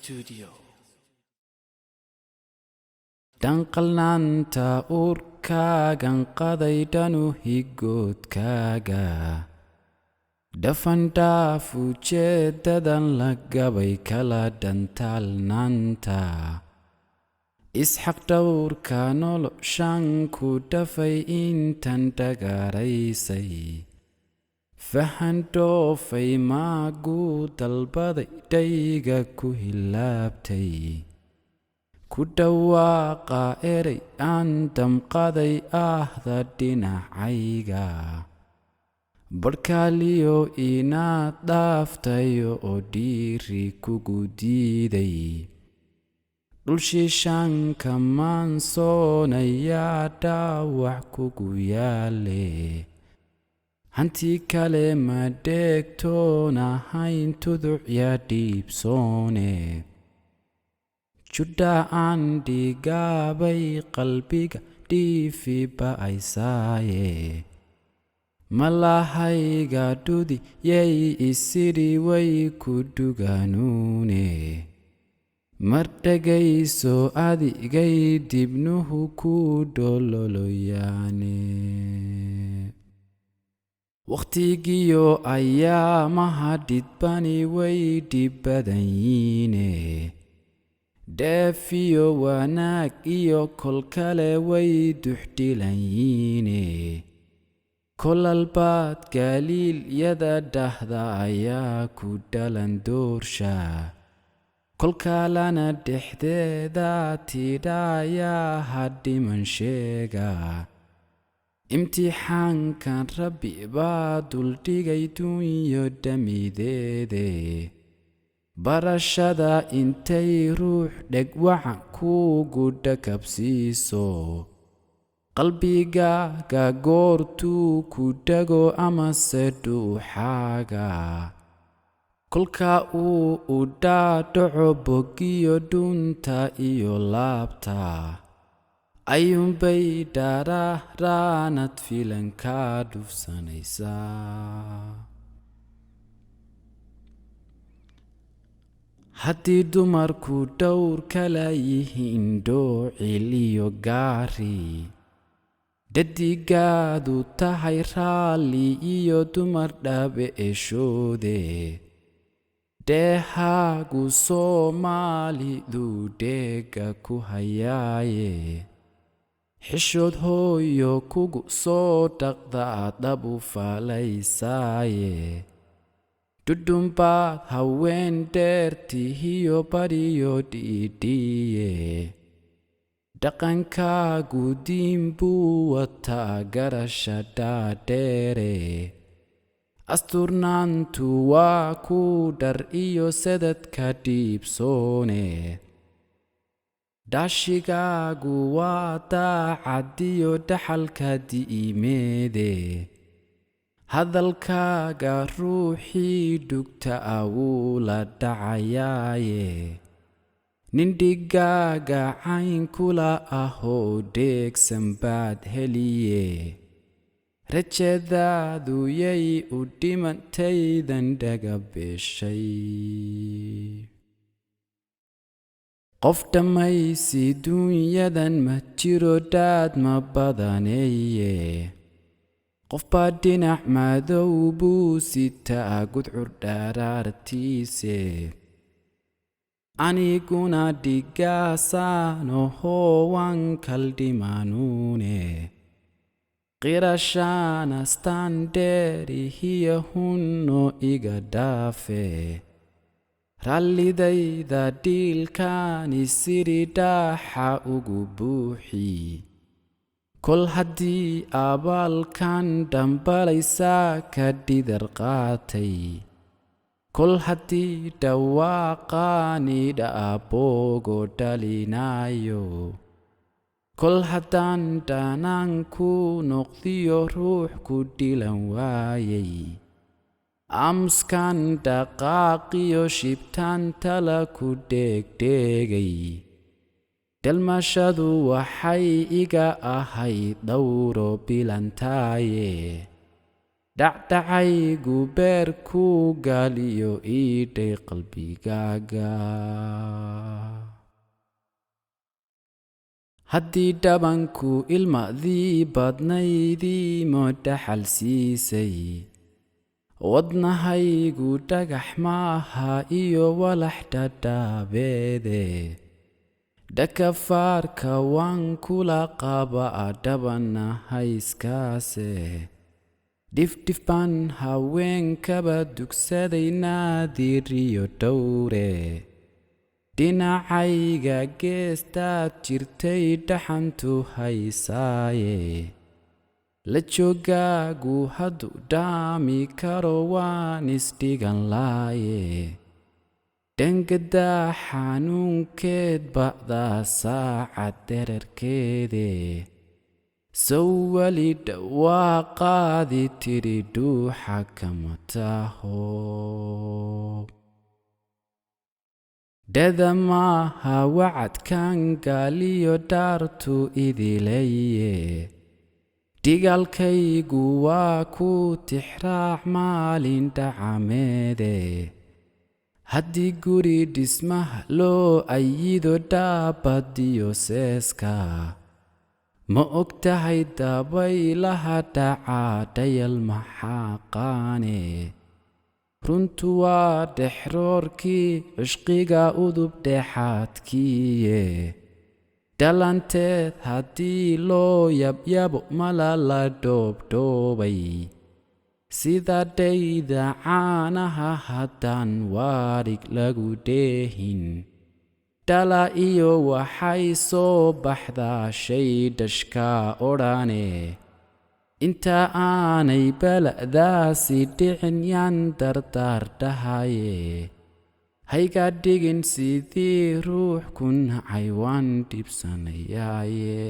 Studio. Dhanqalnaanta uurkaagan qaday dhanu higoodkaaga dhafandhaaf ujeeddadan la gabay kala dhantaalnaanta isxaq dhowrka noloshan ku dhafay intan dhagaraysay fahan dhoofay maaguu dalbaday dhayga ku hilaabtay ku dhawaaqa erey aan damqaday ahda dhinacayga barhkaaliyo inaad dhaaftayo oo dhiiri kugu diiday dhulshiishanka maansoonayaa dhaawac kugu yaale hanti kale ma dheegtoonahayn tuducya dhiibsoone judha aan dhigaabay qalbiga dhiifi ba'aysaaye malahayga dhudi yay isidhi way ku dhuganuune mar dhegayso adigay dibnuhu ku dhololoyaane wakhtigiyo ayaamaha dhidbani way dhib badan yiine dheefiyo wanaag iyo kol kale way duxdhilan yiine kolalbaad galiilyada dhahda ayaa ku dhalan doorsha kolkalana dhexdeeda tidhaayaa ha dhiman sheega imtixaankan rabbi baa duldhigay dunyo dhamideede barashada intay ruux dhegwacan kugu dhakabsiiso qalbigaaga goortuu ku dhago amase dhuuxaaga kolka uu u dhaadhaco bogiyo dhunta iyo laabta ayuunbay dharaaraanad filan kaa dhufsanaysaa. Haddii dumarku dhowr kala yihiin dhoocil iyo gaari dhadigaadu tahay raalli iyo dumar dhabe eshoode dheehaagu soomaalidu dheega ku hayaaye xishood hooyo kugu soo dhaqda dhabu falaysaaye dhudhunbaad haween dheertihiyo bariyo dhiidhiye dhaqankaagu diin buu wataa garasha dhaadheere asturnaantu waa ku dhar iyo sadadka dhiibsoone dhaashigaagu waa daacadiyo dhaxalka di'imeede hadalkaaga ruuxii dhugta awuu la dhacayaaye nindhigaaga caynkula ahoo dheegsan baad heliye rajadaadu yay u dhimantaydan dhaga beeshay. Qof dhammaysi dunyadan ma jiro dhaad ma badaneeye qofbaa dhinac madow buu sitaa gudcur dharaartiise aniguna dhigaasaanahoo waan kaldhimanuune qirashaan astaan dheerihiyo hunno iga dhaafe rallidayda dhiilkaani sidhi dhaaxa ugu buuxi kol haddii abaalkan dhambalaysaa ka dhidar qaatay kol haddii dhawaaqaani dhaaboogo dhalinaayo kol haddaan dhanaan ku noqdiyo ruux ku dhilan waayay aamuskan dhaqaaqiyo shibtaan tala ku dheegdheegay dhalmashadu waxay iga ahayd dhowro bilantaaye. Dhacdhacaygu beer ku gaaliyo iidhay qalbigaaga. Haddii dhabanku ilmadii badnaydii mo dhaxal siisay, wadnahaygu dhagax maaha iyo walax dhadhaabeede. Dhakafaarka waan kula qabaa dhabana hayskaase. Dhifdhif baan haweenkaba dugsaday naadiriyo dhowre. Dhinacayga geestaad jirtay dhaxantu haysaaye. La joogaagu hadduu dhaami karo waan isdhigan laaye. Dhangadaa xanuunkeed ba'daa saacad dhererkeede. Sow weli dhawaaqaadi tidhi dhuuxa kama taho. Dhada maaha wacadkan gaaliyo dhaartu idileeye. Dhigaalkaygu waa ku tixraac maalin dhacameede. Haddii guri dhismaha loo ayido dhaabadiyo seeska, ma og tahay dabaylaha dhacaa dhayal maxaa qaane? Runtu waa dhexroorkii cishqiga udub dhexaadkiiye. Dhalanteed haddii loo yabyabo mala la dhoobdhoobay. Sida dhayda caanaha haddaan waadhig lagu dheehin. Dhala iyo waxay soo baxdaa shay dhashka odhane. Inta aanay bala'daasi dhicin yaan dardaar dhahaye. Hayga dhigin sidii ruux ku nacay waan dhibsanayaaye.